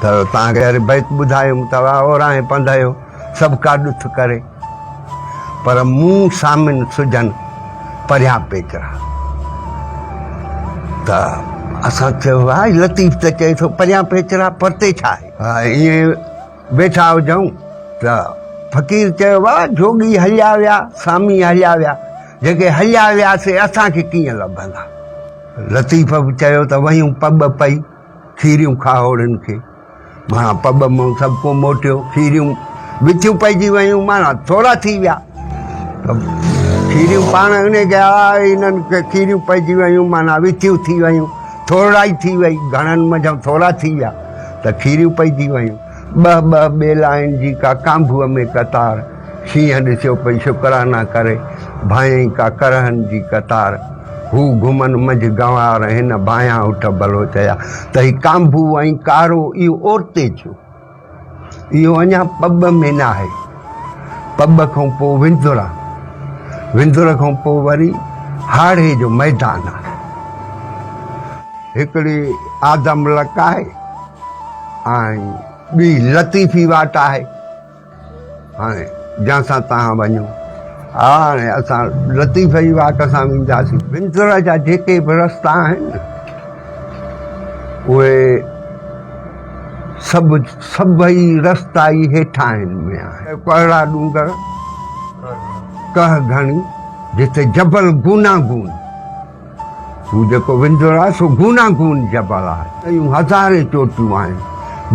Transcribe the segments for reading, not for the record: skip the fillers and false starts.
ته توهان کي بيت ٻڌايم ته اورانهين پنڌ جو سڀ ڪا ڏٿ ڪري، پر مون سامن سجهن پريان پيچرا. ته اسان چيو واهه لطيف ته چئي ٿو پريان پيچرا پرتي ڇا آهي؟ ائين ويٺا هجون ته فقير چيو واهه جوڳي هليا ويا، سامي هليا ويا، جيڪي هليا ويا سي اسان کي ڪيئن لڀندا؟ لطيف به چيو ته ويون پٻ پئي کيريون کاهوڙين کي. معنيٰ پٻ مان سڀ ڪو موٽيو، کيريون وٿيون پئجي ويون، معنيٰ ٿورا ٿي ويا. ته کيريون پاڻ ان کي آء انهن کي کيريون پئجي ويون، معنيٰ وٿيون ٿي ويون، ٿورڙائي ٿي وئي، گهڻن منجهان ٿورا ٿي ويا ته کيريون پئجي ويون. ٻه ٻه ٻيلائن جي ڪا ڪانڀوء ۾ قطار، شينهن ڏسيو پئي شڪرانا ڪري، ڀانئين ڪا ڪرهن جي قطار. هو گهمن منجهه گنوار، هن ڀانئيان اٺ بلوچ جا. ته هي ڪانڀو ۽ ڪارو اهو اورتي ٿيو. اهو اڃا پٻ ۾ ناهي. پٻ کان پوء وندر آ. وندر کان پوء وري هاڙهي جو ميدان آ. هڪڙي آدم لڪ آهي ۽ ٻي لطيفي واٽ آهي. هاڻي جنهن سان توهان وڃو. ها هاڻي اسان لطيف جي واٽ سان وينداسين. وندر جا جيڪي به رستا آهن اهي سڀ سڀئي رستا ئي هيٺاهين ۾ آهن. ڪهڙا ڏونگر ڪهه گهڻي جتي جبل گوناگون. هو جيڪو وندر آهي سو گوناگون جبل آهي. اهڙيون هزارين چوٽيون آهن،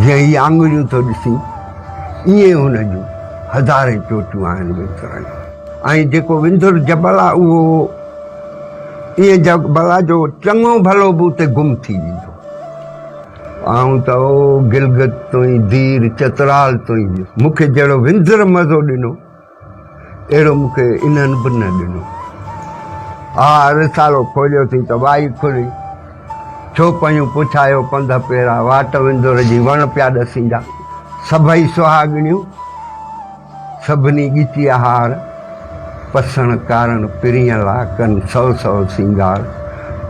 جيئن هي آڱريون ٿو ڏسين، ائين هن جون هزارين چوٽيون آهن وندر جون. ۽ جيڪو وندر جبل آهي اهو ائين جبل آهي جو چڱو ڀلو به اتي گم ٿي ويندو. آئون ته او گلگت تائين، دير چترال تائين ويس. مون کي جهڙو وندر مزو ڏنو. اهڙو مون کي انهن به نه ڏنو. آء رسالو کوليو ٿي ته وائي کلي. ڇو پيون پڇايو پنڌ پيرا، واٽ وندر جي وڻ پيا ڏسيندا. سڀئي سهاڳڻيون، سڀني ڳچيء هار، پسڻ ڪارڻ پرينء لا ڪن سئو سئو سينگار،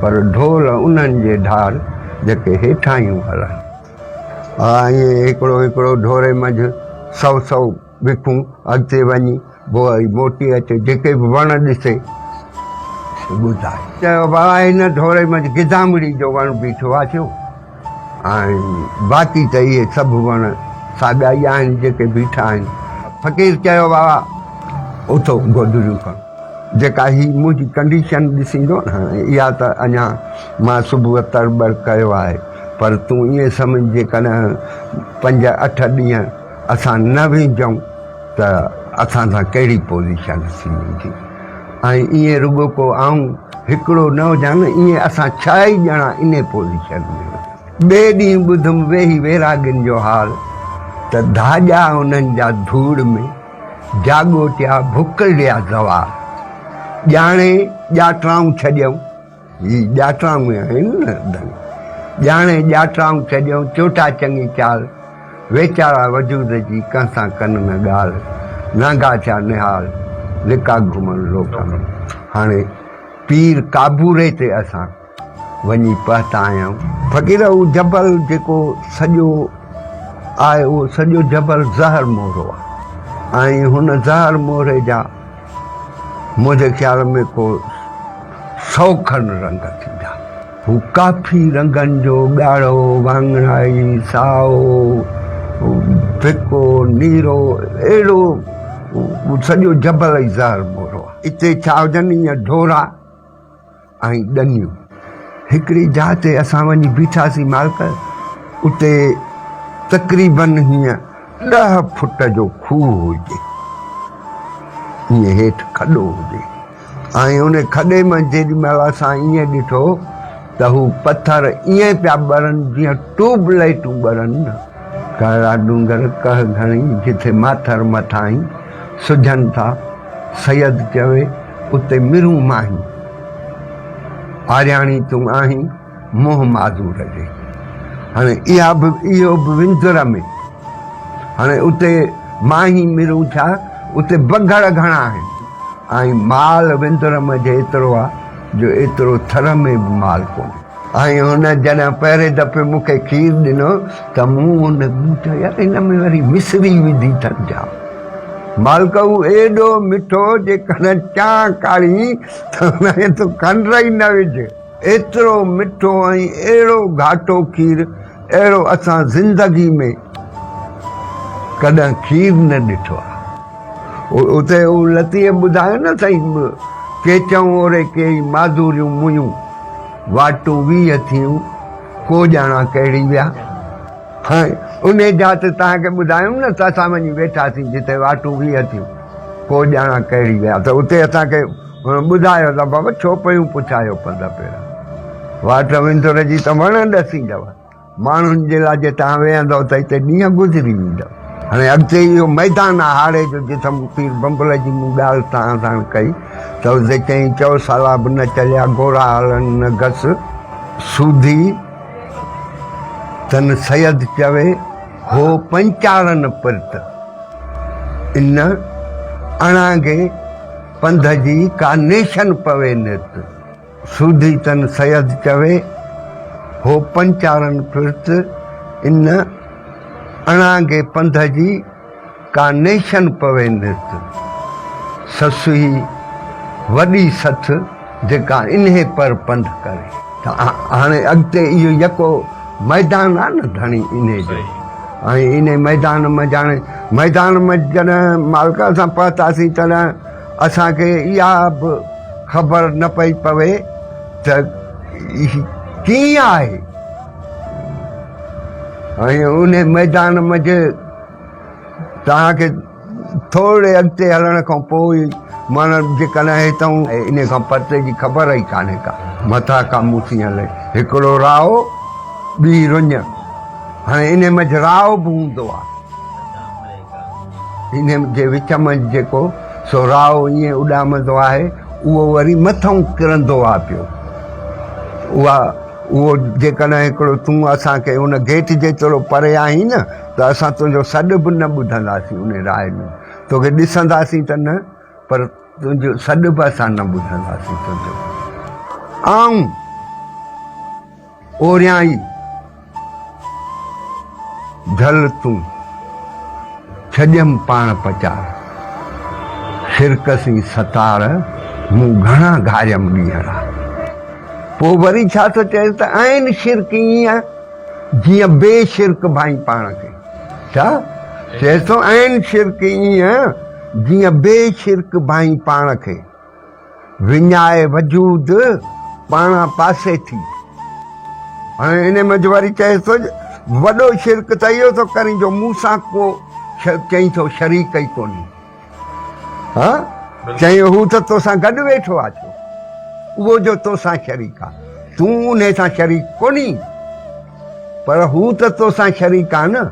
پر ڍول انهن جي ڍار، جيڪي هيٺاهيون هلن. آء ائين هڪڙو هڪڙو ڍوري منجهه سئو سئو وکون اڳتي وڃي پوء وري موٽي اچي جيڪي به وڻ ڏسي سي ٻڌائي. چيو بابا هن ڍوري منجهه گدامڙي جو وڻ بيٺو آ ٿيو ۽ باقي ته اهي سڀ وڻ ساڳا ئي آهن جيڪي بيٺا آهن. فقير چيو بابا اٿو گودڙيون کڻو. جيڪا هي منهنجي ڪنڊيشن ڏسيندو نه اها ته اڃا مان صبح تڙٻڙ ڪيو آهي پر تون ائين سمجهه جيڪڏهن پنج اٺ ڏينهن اسان نه وينجهون ته اسان سان ڪهڙي پوزيشن ٿي ويندي ۽ ائين رڳو ڪو آئون هڪڙو نه هجان نه ائين اسان ڇهه ئي ڄڻا انهي پوزيشن ۾ هجون. ٻئي ڏينهن ٻڌم ويهي ويراڳين جو حال ته ڌاڄا انهن جا ڌوڙ ۾ جاڳوٽيا ڀڪڙيا زوال ڄاڻي ڄاٽرائون ڇڏيائون. هي ڄاٽرائون آهن نه ڌڻي. ڄاڻي ڄاٽرائون ڇڏيئون، چوٽا چڱي چال. ويچارا وجود جي ڪنهن سان ڪن نه ڳالهه. نانگا ٿيا نهال، لڪا گهمن لوڪ ۾. هاڻي پير ڪابوري تي اسان وڃي پهتا آهيون. فقير اهو جبل جيڪو سڄو آهي اهو سڄو جبل زهر مورو آهي ۽ هن زهر موري جا منهنجي خيال ۾ ڪو سئو کن رنگ ٿيندا. هو ڪافي رنگن جو ڳاڙهو، واڱڻائي، سائو، ڦڪو، نيرو اهڙو سڄو جبل ئي زهر مورو آهي. اتي ڇا هجن ائين ڍورا. ۽ ڏنيون. هڪڙي جاء تي اسان وڃي بيٺاسين مالڪ، اتي تقريباً هيئن ڏهه فٽ جو کوهه هجي، ائين هيٺ کڏو هجي ۽ ان کڏي مان جيڏي مهل اسان ائين ڏٺو ته هو پٿر ائين پيا ٻرن جيئن ٽيوب لائيٽون ٻرن نه. ڪهڙا ڏونگر ڪهه گهڻي، جٿي ماٿر مٿاهين سجهن ٿا. سيد چوي، اتي مرون ماهين. آرياڻي تون آهين، منهن معذور جي. هاڻي اها به اهو به وندر ۾. هاڻي اتي ماهين مرون ڇا، اتي بگهڙ گهڻا آهن ۽ مال وندر منجهه ايترو آ جو ايترو ٿر ۾ به مال ڪونهي. ۽ هن جڏهن پهرين دفعي مون کي کير ڏنو ته مون ان مون چيو يار هن ۾ وري مصري وڌي اٿن ڇا؟ مالڪ هو ايڏو مٺو جيڪڏهن چانهه ڪاڙهين ته ان ۾ تون کنڊ ئي نه وجهه. ايترو مٺو ۽ اهڙو گهاٽو کير اهڙو اسان زندگي ۾ ڪڏهن کير نه ڏٺو آهي. اتي هو لطيف ٻڌايو نه سائين ڪيچئون اوري ڪيئي معذوريون ميون واٽون 20 ٿيون ڪو ڄاڻان ڪهڙي ويا. هاڻي انهي جاء تي توهان کي ٻڌايم نه ته اسان وڃي ويٺاسين جتي واٽون 20 ٿيون ڪو ڄاڻان ڪهڙي ويا ته اتي اسان کي هن ٻڌايو ته بابا ڇو پيون پڇايو پنڌ پيرا واٽ وندر جي ته وڻ ڏسيندؤ. ماڻهن جي لاء جي توهان ويهندؤ ته هتي ڏينهن گذري ويندؤ. هاڻي اڳتي اهو ميدان آهي هاڙهي جو جتي مون پير بنبل جي مون ڳالهه توهان ساڻ ڪئي ته اتي چيائين چؤ سالا به نه چليا گورا هلن نه گس سوڌي تن سيد چوي هو پنچارن پرت ان اڻانگي پنڌ جي ڪا نيشن پوي نرت. سوڌي تن سيد چوي، هو پنچارن ڦرت، ان اڻانگي پنڌ جي، ڪا نيشن پوي نرت. سسئي وڏي سٿ، جيڪا انهي پر پنڌ ڪري. ته هاڻي اڳتي اهو يڪو ميدان آ نه ڌڻي انهي جو ۽ انهي ميدان منجهه هاڻي ميدان منجهه جڏهن مالڪ اسان پهتاسين تڏهن اسان کي اها به خبر نه پئي پوي ته ڪيئن آهي ۽ ان ميدان منجهه توهان کي ٿورڙي اڳتي هلڻ کان پوء ئي معنيٰ جيڪڏهن هتان ان کان پرتي جي خبر ئي ڪانهي ڪا مٿان ڪا موسي هلي هڪڙو راهو ٻي رڃ هاڻي ان منجهه راهو به هوندو آهي انهيء جي وچ منجهه جيڪو سو راهو ائين اڏامندو آهي، اهو وري مٿئون ڪرندو آ پيو. اها اهو جيڪڏهن هڪڙو تون اسان کي ان گيٽ جيترو پري آهين نه ته اسان تنهنجو سڏ به نه ٻڌنداسين ان راهي ۾ توکي ڏسنداسين ته نه پر تنهنجو سڏ به اسان نه ٻڌنداسين تنهنجو آئون اوريان ئي جھل تون ڇڏيم پاڻ پچار، شرڪ سين ستار، مون گھڻا گھاريم ڏينهڙا. پوء وري ڇا ٿو چئيس ته عين شرڪ ائين جيئن بي شرڪ ڀائين پاڻ کي. ڇا چئيس ٿو عين شرڪ ائين جيئن بي شرڪ ڀائين پاڻ کي. وڃائي وجود پاڻان پاسي ٿي. هاڻي انهي منجهه وري چئيس ٿو وڏو شرڪ ته اهو ٿو ڪرين جو مون سان ڪو چئين ٿو شريڪ ئي ڪونهي. ها چئين هو ته توسان گڏ ويٺو آ ڇو اهو جو توسان شريڪ آ تون انهي سان شريڪ ڪونهي پر هو ته توسان شريڪ آ نه.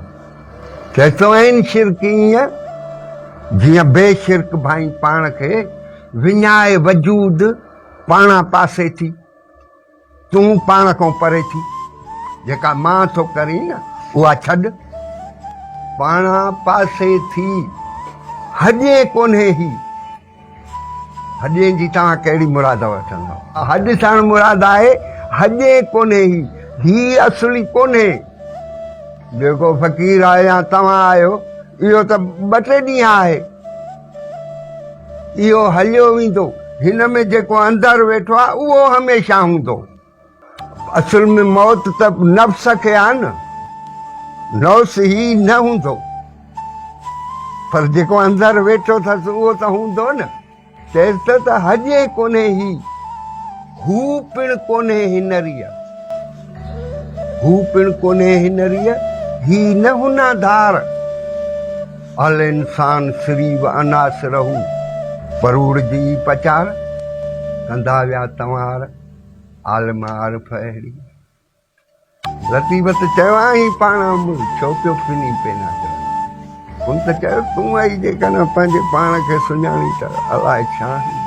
چئي ٿو عين شرڪ ائين جيئن بي شرڪ ڀائين پاڻ کي وڃائي وجود پاڻان پاسي ٿي، تون پاڻ کان پري ٿي، جيڪا مان ٿو ڪرين نه اها ڇڏ، پاڻان پاسي ٿي، هڏين ڪونهي هي. هڏين جي توهان ڪهڙي مراد وٺندؤ؟ هڏ ساڻ مراد آهي هڏين ڪونهي هي، هي اصلي ڪونهي. جيڪو فقير آهي يا توهان آهيو، اهو ته ٻه ٽي ڏينهن آهي. اهو هليو ويندو. هن ۾ جيڪو اندر ويٺو آهي، اهو هميشه هوندو. اصل ۾ موت ته نفس کي آهي نه، نفس هي نه هوندو، پر جيڪو اندر ويٺو اٿس اهو ته هوندو نه. چيس ته ته هڄي ڪونهي هي، هو پڻ ڪونهي هنريء، هو پڻ ڪونهي هنريء، هي نه هنا ڌار. الانسان سريب عناصره، پروڙ جي ئي پچار، ڪندا ويا تنوار. عالم عارف اهڙي. لطيف ته چيو آهين پاڻ امر ڇو پيو ڦني پينا چڙهين. هن ته چيو تون آئي جيڪڏهن پنهنجي پاڻ کي سڃاڻين ته الائي ڇا آهين.